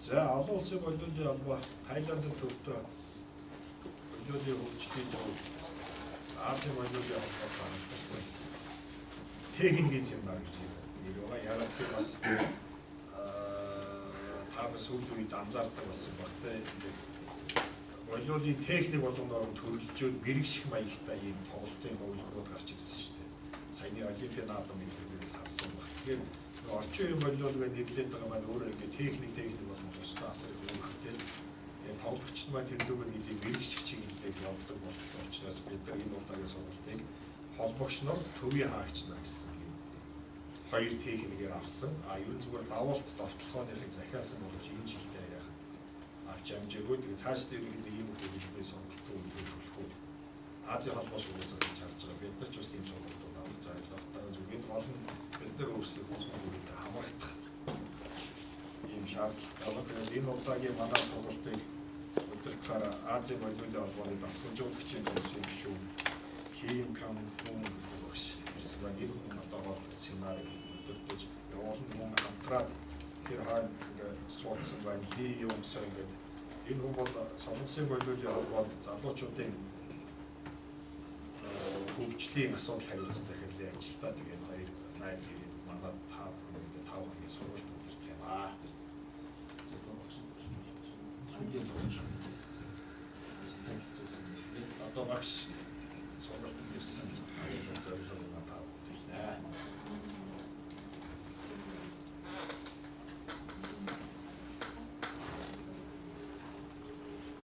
За, олон улсын волейболын холбоо Таиландын төвдөө волейболын хөгжлийн төв Азийн волейболын холбоотой хамтарсан техникийн семинар гэж нэр байгаа. Яагаад гэвэл бас та нар сүүлийн үед анзаардаг болсон баг те. Ингээд волейболын техник болгоноор нь төрөлжөөд мэрэгших маягтай ийм тоглолтын хувилбарууд гарч ирсэн шүү дээ. Саяны олимпийн наадам гэдгээс харсан баг. Тэгэхээр орчин үеийн волейбол гэж нэрлээд байгаа маань өөрөө ингээд техник болон тусдаа асар их үүрэгтэй. Тэгээд тоглогчд маань тэрнүүгээр нэлийн мэрэгших чиглэлээр явдаг болсон учраас бид нар энэ удаагийн сургалтыг холбогч нар, төвийн хаагч нар гэсэн ийм хоёр техникээр авсан. А ер нь зүгээр давалт довтлогооныхыг захиалсан боловч энэ жилдээ яах авч амжаагүй. Тэгээд цаашдаа ерөнхийдөө ийм хөлбөрийн сонголтын үйлдэл төлөх үү. Азийн холбоо шугуулсан гэж харж байгаа. Бид нар ч бас ийм сонголтууд авах зорилготой. Зүгээр гол нь бид нар өөрсдөө хүүхдүүдэд хамрагдах ийм шаардлагатай байна. Тэгээд энэ удаагийн манай сургалтыг удирдахаар Азийн волейболын холбооны дасгалжуулагчийн комиссийн гишүүн Ким Кам Хүн гэдэг багш ирсэн байна. Энэ хүн одоогоор семинарыг удирдах явуулна, мөн хамтраад тэр хойно ингээ суудсан байна. Ли Юм Сон гэдэг энэ хүн бол Солонгосын волейболын холбоонд залуучуудын хөгжлийн асуудал хариуцсан захирлын ажилтаа. Тэгээд хоёр найз ирээд манай та бүхэн ингээ 5 хоногийн сургалт удирдах юм аа. Сүүлийн багш. Одоо багш сургалтанд ирсэн зорилго.